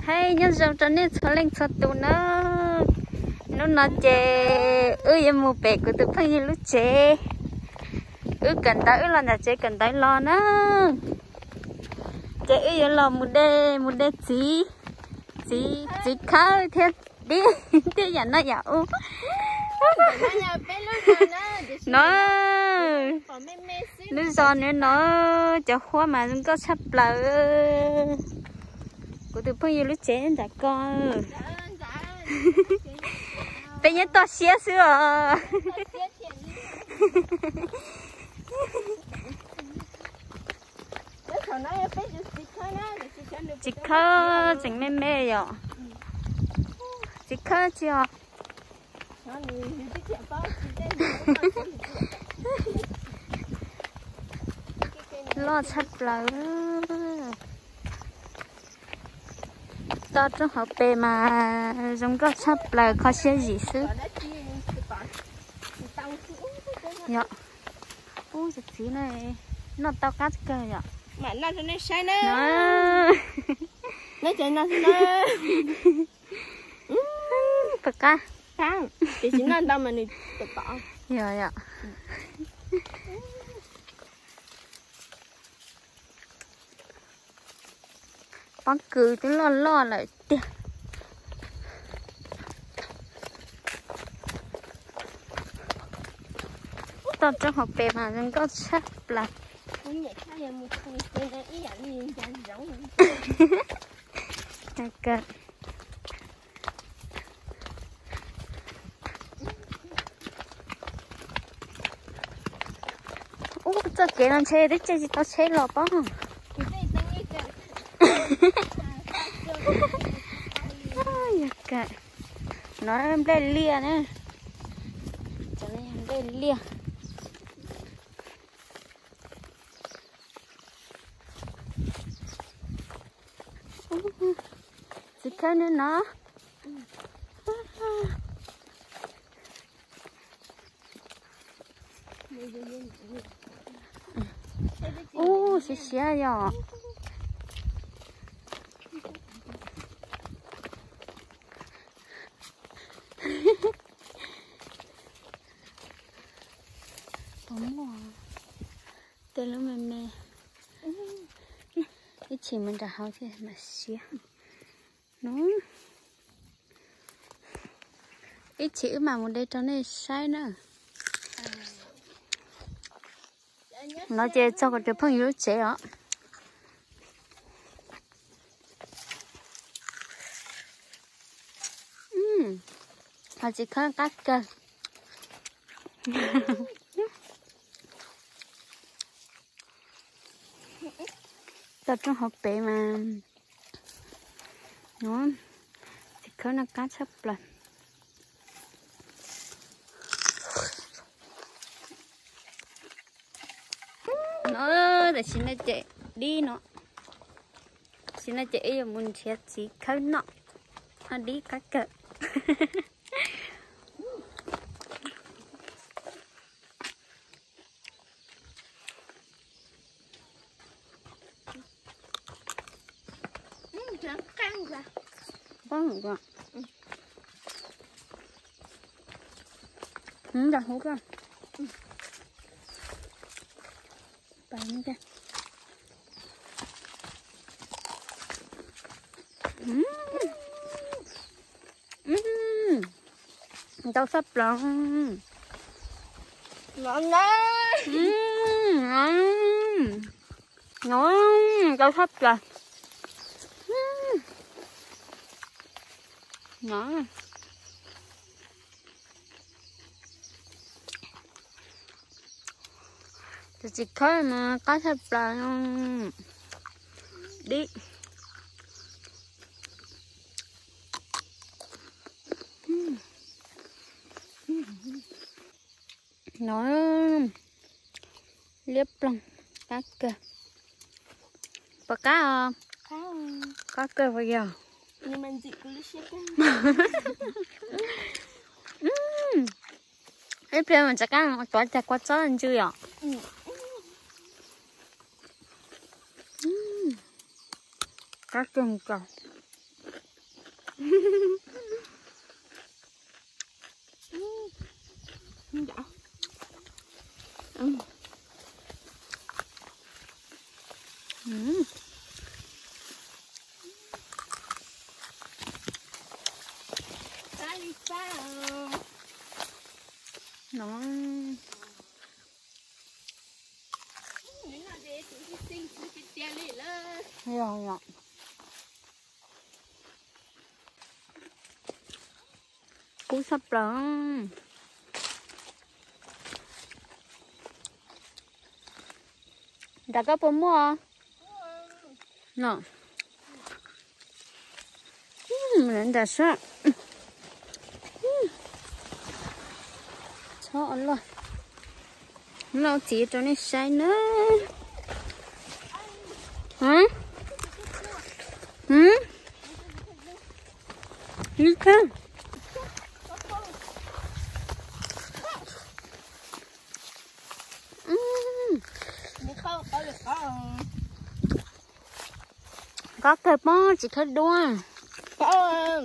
Hais nyob zoo rau nej txhua leej txhua tus na. Hnub no ces wb yuav mus pem kuv tus phooj ywg lub tsev. Wb kawm ntawv, wb los ntawm tsev kawm ntawv los na. Ces wb yuav los mus de, mus de txiv, txiv, txiv khawb thiab dib thiab yam no yam ub. No, lub zos no no, cov huab mas zoo nkauj tshaj plaws. Kuv tus phooj ywg lub tsev nram ko. Peb nyob toj siab xwb os. Txiv khawb tseem me me yom. Txiv khawb tsis os. Loj tshaj plaws. Toj roob hauv pes mas zoo nkauj tshaj plaws, kho siab zim xwb. Yog, ub, cov txiv no noj tau qab kawg yom. Mam noj rau nej saib na. Pab qab. Tiam sis noj ntau mas nws tom tom. Yog, yog. Pob kws twb loj loj lawm tiag. Toj roob hauv pes mas zoo nkauj tshaj plaws. Ub, txoj kev no ntshe twb caij tsis tau tsheb los pob. Yog kawg. No nplej liaj na. Cov no yog nplej liaj. Txiv khawb no no. Ub, siav siav yom. Puas muaj tej lub me me? Ib chim mus nram hauv thiaj mam siav no. Ib chim wb mam mus de rau nej saib na. No ces txog kuv tus phooj ywg lub tsev os. Ho txiv khawb qab kawg. Toj roob hauv pes mas, no, txiv khawb no qab tshaj plaws. No, tam sim no ces dib no, tam sim no ces wb yuav mus nrhiav txiv khawb noj, ho dib qab kawg. Ntau tshaj plaws. Ntau tshaj plaws. Tus txiv khawb mas qab tshaj plaws. Dib. No, liab ploog, qab kawg. Puas qab os? Qab kawg puas yog? Ib pliag mas rov qab tuav cag kua txob ntsw os. Qab kawg nkaus. No. Yog, yog. Kub tshaj plaws. Nram koj puas muaj? No. Nram sab. Txhob luaj. Hnub no txiv rau nej saib na. Qob kawg pob tsis khawb duab. Txhob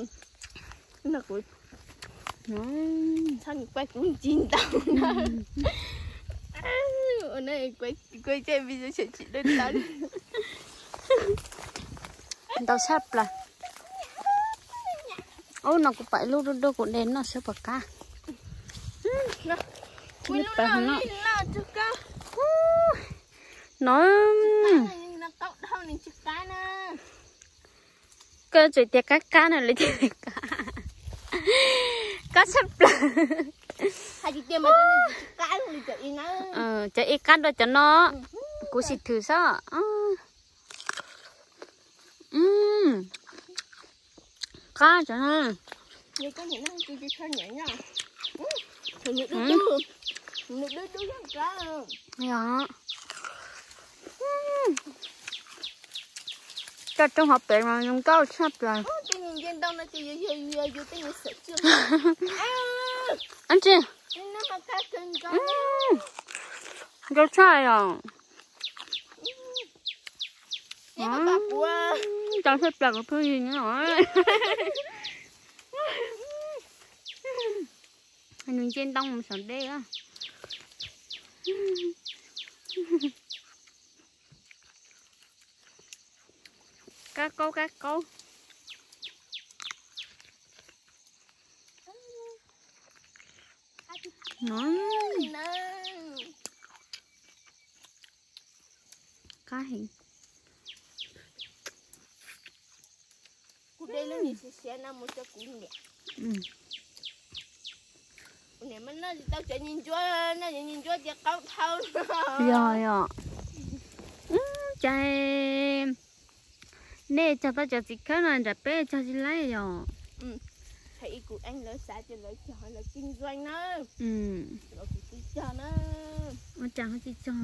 nws kuaj kuv ntsis ntau na. Ua no kuaj kuaj caj vi tsis dawb tawb. Ntau tshaj plaws. Ub, no kuv pom ib lub dub dub kuv de noj saib puas qab. Ib lub pawg no. No. Koj tseem tias qab qab no lawv tias qab. Qab tshaj plaws. Cov ib qab dua cov no. Kuv sim thwm saib. Qab cov no. Yog. Coj rau hauv pem mas zoo nkauj tshaj plaws. Ab tsi. Nkauj tshaj yom. Ntau tshaj plaws kuv pheej yig no. Nws nce ntoo mus saum dej. Kab kaub kab kaub. No. Qab heev. Kuv de lub niam siav no mus rau kuv niam. Kuv niam mas noj tsis tau cov nyiaj ntsuab, noj cov nyiaj ntsuab ces qaub dhau. Yog, yog. Cas nej cog tau cov txiv khawb no nram peb cog tsis laib yom? Hais ib kuv eej lawv xav tias lawv cog lawv kinh doanh na. Los kuv tsis cog na. Ua cas ho tsis cog?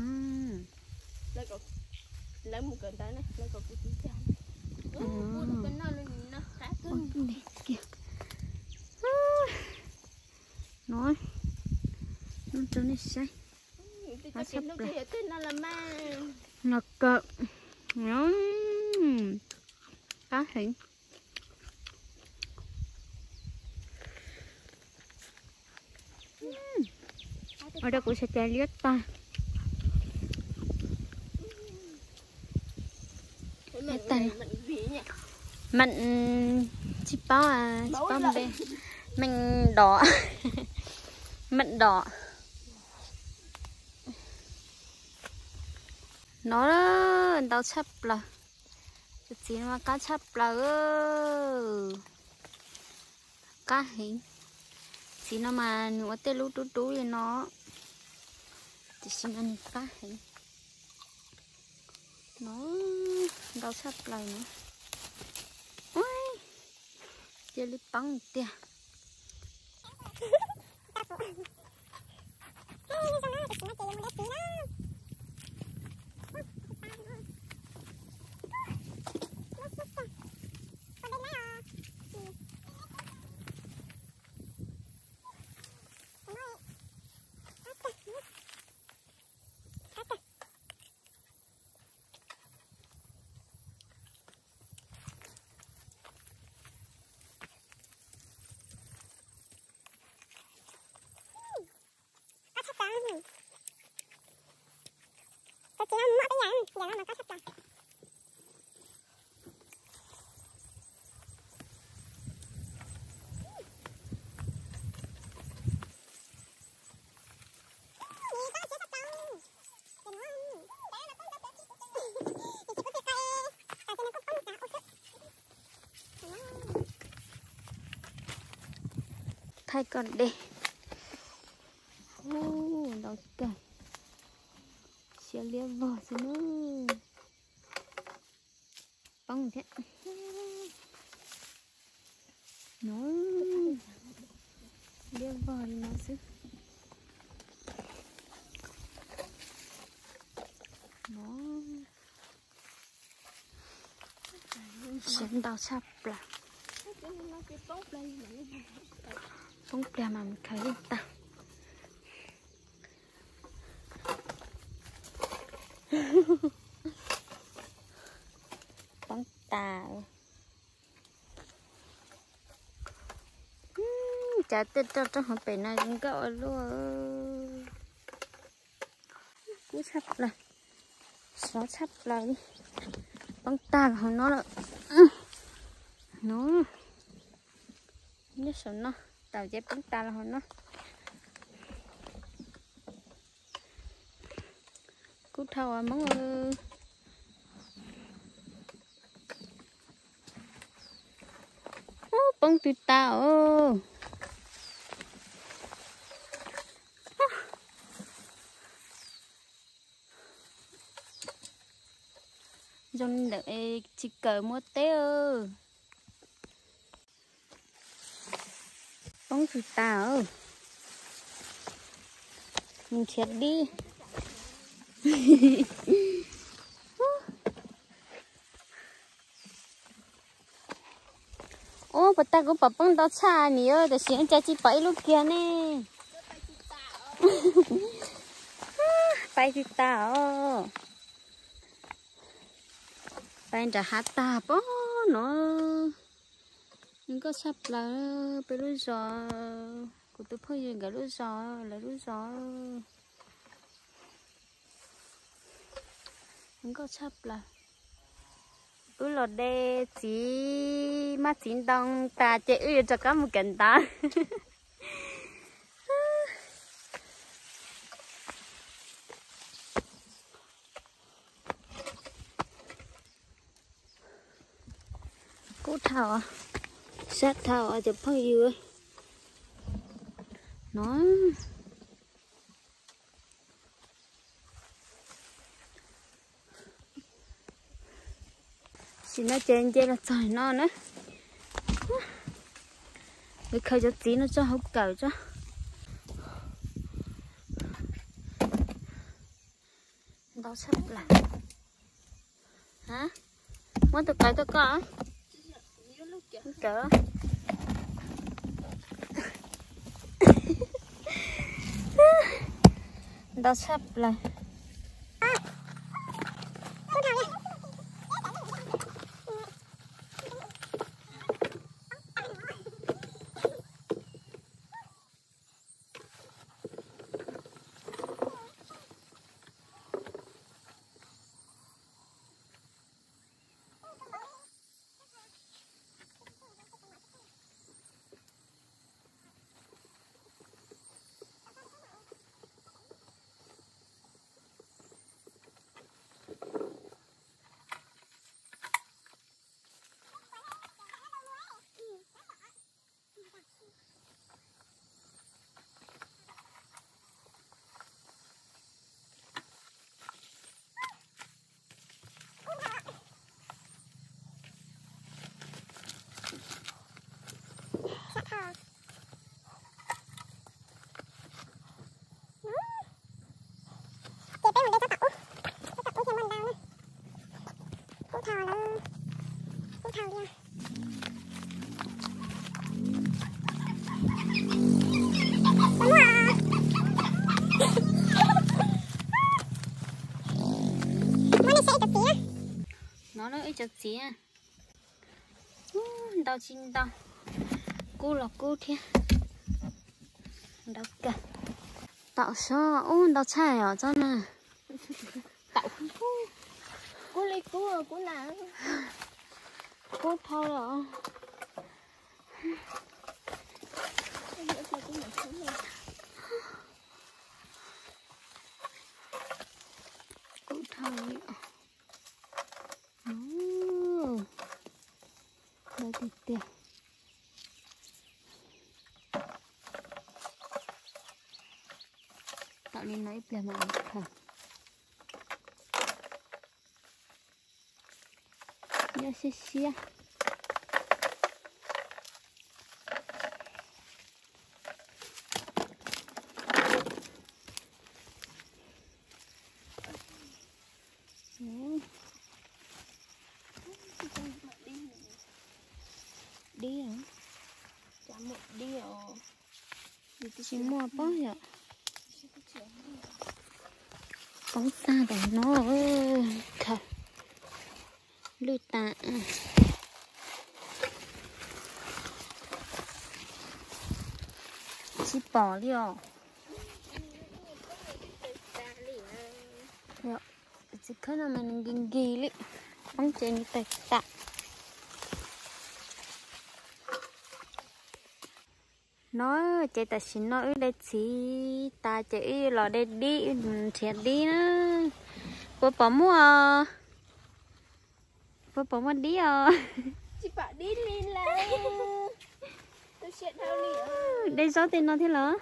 Lawv mus kawm ntawv na, lawv kom kuv tsis cog. Kuv noj lub no qab kawg. No, no rau nej saib. Qab tshaj plaws. No kawg. Qab heev. Ua rau kuv sawv daws liab tag. Liab tag. Meem tsis paub, tsis paub npe. Meem dom. Meem dom. No ntau tshaj plaws. Tus txiv no mas qab tshaj plaws. Qab heev. Txiv no mas nws ua tej lub dub dub li no, tiam sis mas nws qab heev. No ntau tshaj plaws no. Cia li poob tiag. Thaij koj de. Ntau kawg. Siab liab vog xwb na. Poob thiab. No, liab vog li no xwb. No, siab ntau tshaj plaws. Poob pliag mas mus khaws yeej tag. Poob tas. Cas tej roj rau hauv pem no zoo nkauj ua luaj. Kub tshaj plaws, sov tshaj plaws li. Poob tag los hauv no lawm. No, nyob saum no, tau ces poob tag los hauv no. Kub dhau as Hmoob. Ub, poob twg tas os. Zoo li ntawm tsis kawm muaj teb. Poob twg tas os. Mus nrhiav dib. Ub, puas tas, kuv pom poob ntau tshaj nim, tab sis cas tsis pom ib lub kiag ne. Pais tsis tas os. Pais nram hav tag pob no. Zoo nkauj tshaj plaws peb lub zos, kuv tus phooj ywg nkawd lub zos, lawv lub zos. Zoo nkauj tshaj plaws. Wb los de txiv maj txiv ntoo tas ces wb yuav rov qab mus kawm ntawv. Kub dhau, sab dhau cov phooj ywg no. Sim no ces nce los txog no na. Lawv khaws cov txiv no tso hauv kawm tso. Ntau tshaj plaws. Muab tus qaws tuaj koj. Ntau tshaj plaws. Ces peb mus de tsob tom ub, tsob tom ub ces muaj ntau na. Kub dhau lawm, kub dhau li. Muab nej saib ib cov txiv. No na ib cov txiv. Ntau tsis ntau, kub los kub thiab. Ntau kawg. Taum sob ub ntau tshaj os tsob na. Taum kub. Li kub, kub na. Kub dhau lawm. Kub dhau li. Ntau tiag tiag. Tau li no ib pliag mas khaws. Nyob siab siab. Dib, dib os. Tsis muaj pob yom. Poob tag tam no, khaws lwj tas. Tsis pom li os. Txiv khawb no mas nws nkig nkig li, poob ces nws tawg tas. No ces tam sim no wb de txiv tas ces wb los de dib, wb nrhiav dib na. Puas pom muaj? Puas pom muaj dib os? De zaub tej no thiab los?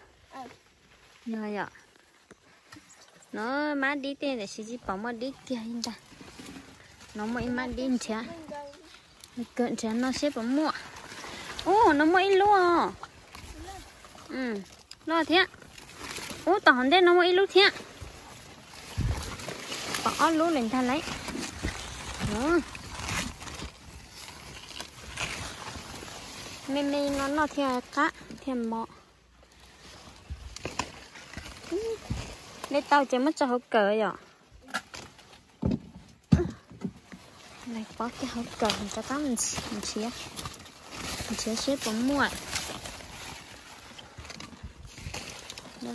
No yom. No mab dib tej tam sim tsis pom muaj dib kiag li ntag. No muaj ib mab dib nrhiav. Kawm nrhiav no seb puas muaj. Ub, no muaj ib lub os. Loj thiab. Ub, tom hauv ntej no muaj ib lub thiab. Pom ob lub li ntag lauj. Me me no noj thiaj qab thiaj mos. De tau ces muab tso hauv kawm yom. Pob kiag hauv kawm rov qab nrhiav, nrhiav seb puas muaj.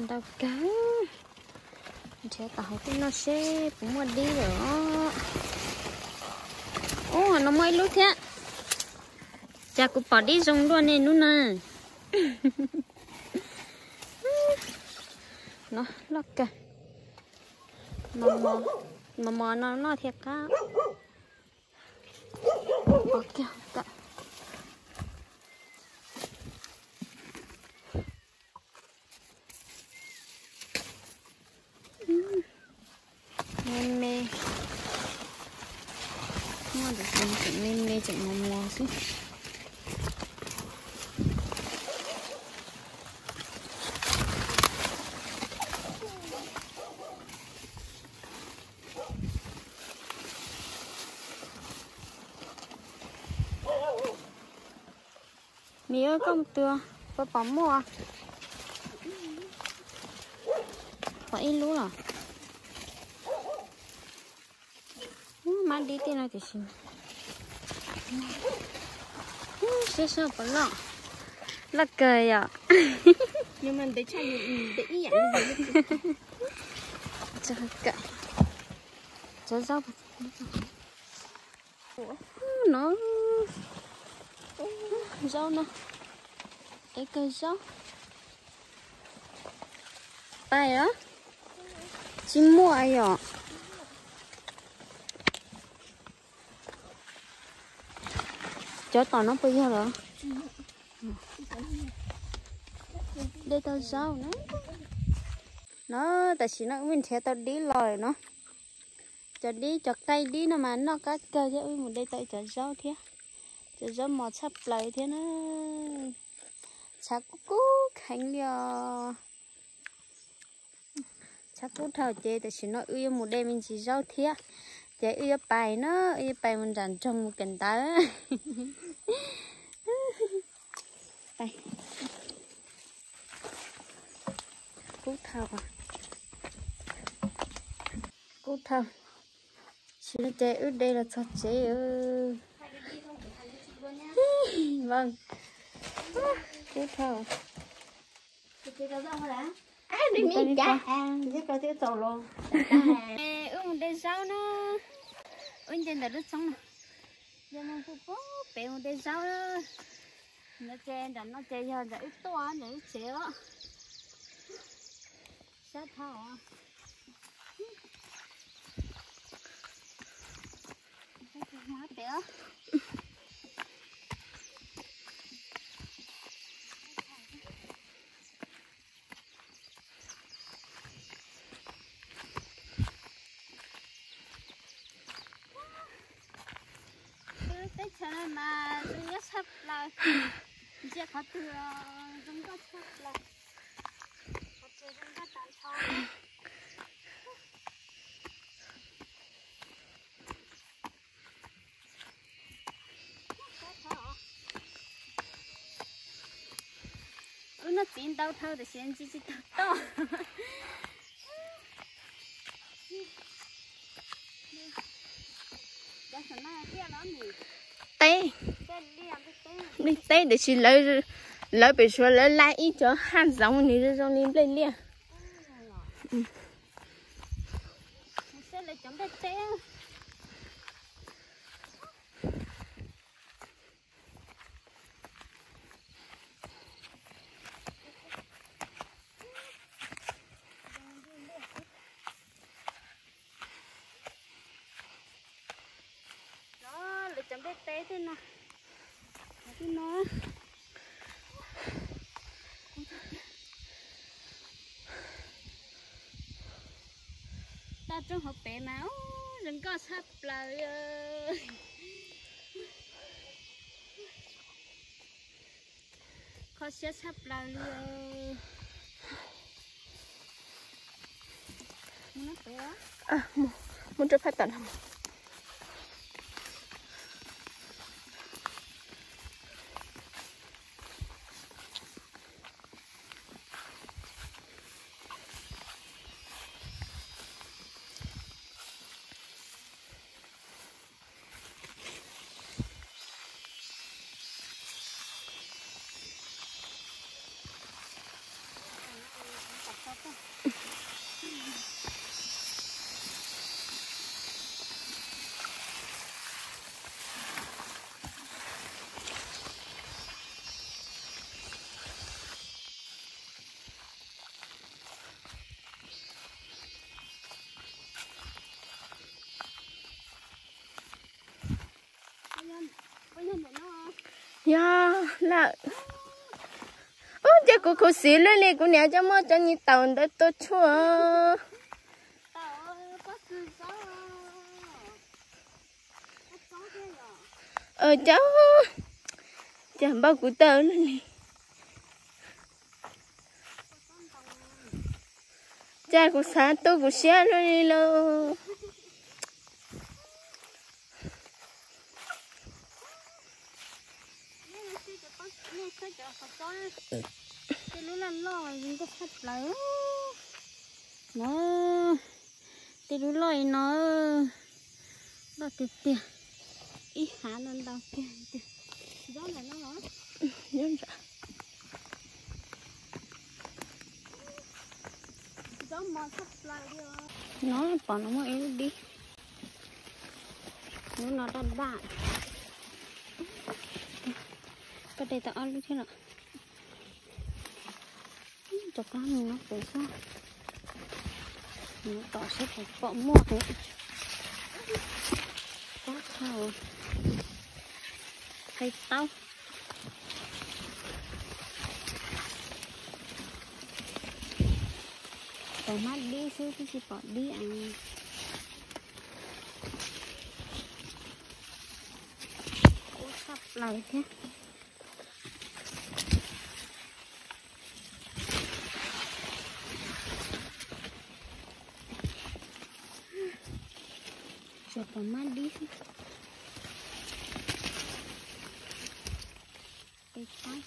Ntau kawg. Nrhiav tom hauv tej no seb puas muaj dib lawm. Ub, no muaj ib lub thiab. Cas kuv pom dib zoo luaj ne hnub no. No loj kawg. Mos mos no noj thiaj qab. Me me. Muaj tus tseem me me tseem mos mos xwb. Niam, koj mus tua, puas pom muaj? Pom ib lub los. Mab dib tej no tiam sis siab siab puas loj. Loj kawg yom. Cov zaub no, zaub no, ev kawg zaub. Pais os, tsis muaj yom. Cov tom no puas yog lawm? De tau zaub na. No tam sim no wb nrhiav tau dib los lawm no. Cov dib, cov qaib dib no mas noj qab kawg thiab, wb mus de tau cov zaub thiab. Cov zaub mos tshaj plaws thiab na. Tshav kub kub kheev li os. Tshav kub dhau ces tam sim no wb yuav mus de me ntsis zaub thiab, ces wb yuav pais na, wb yuav pais mus nram nroog mus kawm ntawv. Kub dhau, kub dhau. Sim no ces wb de los txog tsev. Kub dhau. Wb mus de zaub na. Ib nce ntawm lub txoob no, yog mus pub pub pem mus de zaub. Ntawd ces nram no ces yog nram wb tuaj nram wb tsev os. Sab dhau os. Pem os. Teb chaws no mas zoo nkauj tshaj plaws. Ntsia qhov twg zoo nkauj tshaj plaws. Qhov twg zoo nkauj tag nrho. Wb noj txiv ntau dhau tiam sis ntsia tsis tau toj. Teb, nplej teb tiam sis lawv, lawv pem Suav lawv lab ib cov haj zoov nws zoo zoo li nplej liaj. Lawv cov nplej teb tej no, tej no. Toj roob hauv pem mas zoo nkauj tshaj plaws. Kho siab tshaj plaws li. Mus rau phab tom no. Yog lawm. Ub, ces kuv khuv xim luaj li kuv niam coj muab cov niag taum ntawd tua tshuaj. Cas, cas npau kuv taw luaj li. Cas kuv xav tu kuv siab luaj li lauj. Tej lub loj loj zoo nkauj tshaj plaws no. Tej lub loj li no, loj tiag tiag. Ib hav no ntau kiag tiag. No pom no muaj ib lub dib. Lub no daj daj. Koj de tau ob lub thiab los? Rov qab mus no pem xwb. Mus tom seb puas pom muaj. Qab thau, qe taub. Pom hmab dib xwb twb tsis pom dib es. Kub tshaj plaws thiab. Tsuas pom hmab dib xwb. Qe taub.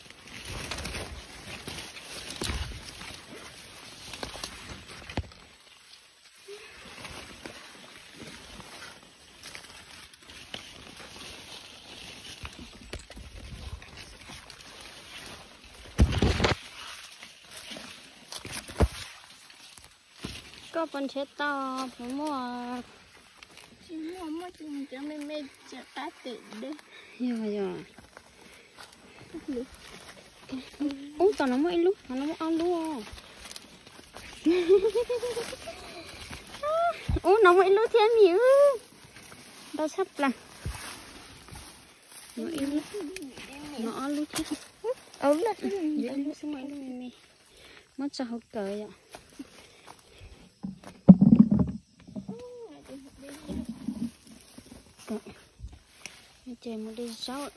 Koj puas nrhiav tau puas muaj? Muaj, muaj cov me me cov qab tes dej. Yog, yog. Ub, tom no muaj ib lub, tom no muaj ob lub. Ub, no muaj ib lub thiab me. Ntau tshaj plaws. No ib lub, no ob lub thiab. Ib lub xwb, muaj ib lub me me. Muab tso hauv kawm yom. Ces mus de zaub.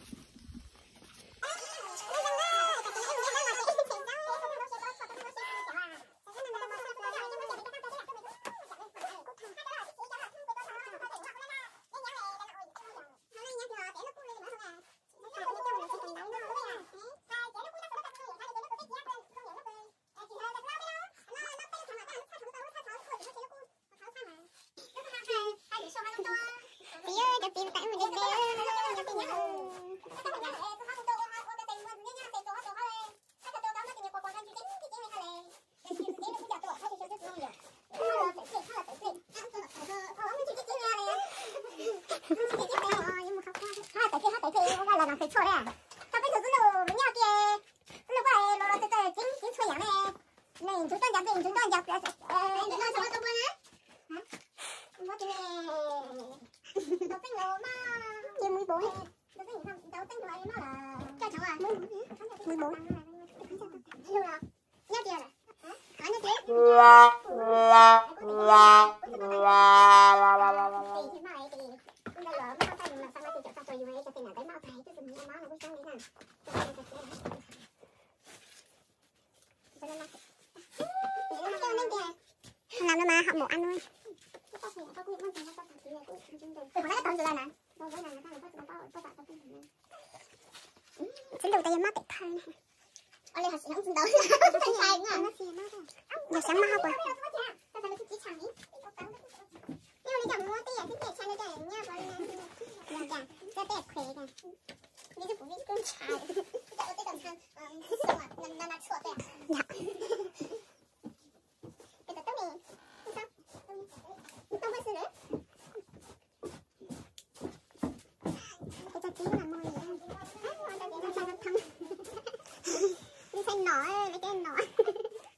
Mười bốn. Mười bốn. Làm cho má họng mổ ăn luôn. Tus hov nó tau ntsis lawm na. Xí lus tao yog mab pem thawj na. Yog xyov mab hauv puas.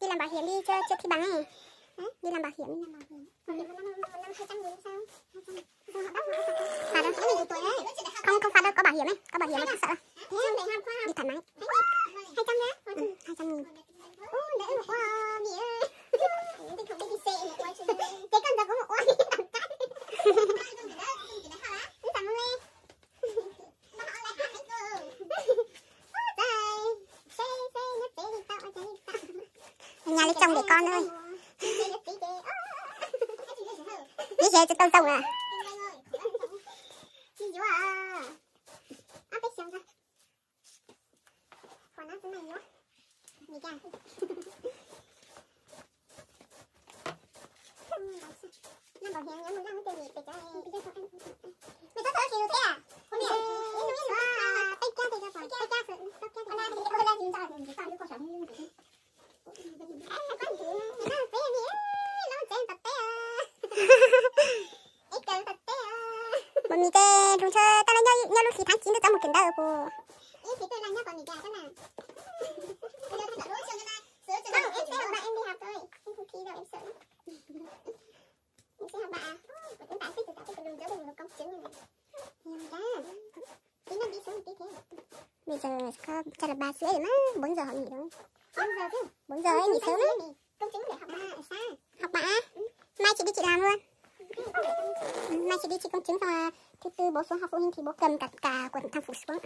Đi làm bảo hiểm đi cho, cho thi bằng ấy. Đi làm bảo hiểm, đi làm bảo hiểm. Phạt đâu, cái này thì tuổi đấy. Không, không phạt đâu, có bảo hiểm ấy, có bảo hiểm mà không sợ đâu. Đi thoải mái. Hai trăm nhé. Ừ, hai trăm nghìn. Ui, để em một ua đi. Đi không đi xe một ua chứ. Thế con giờ có một ua đi tặng cái. Nó tặng luôn đi. Nhà lấy chồng để con thôi. Lý thế cho tao chồng à? Mus mis tej lug ntshe tau le nyob lub hli tháng chín twb tau mus kawm ntawv puas. Bây giờ có cho là ba rưỡi rồi mà, bốn giờ họ nghỉ rồi. Bốn giờ ấy nghỉ sớm lắm. Học bạ. Mai chị đi chị làm luôn. Mai chị đi chị công chứng xong là thứ tư bố xuống họp phụ huynh thì bố cầm cả, cả quần thằng Phủ xuống.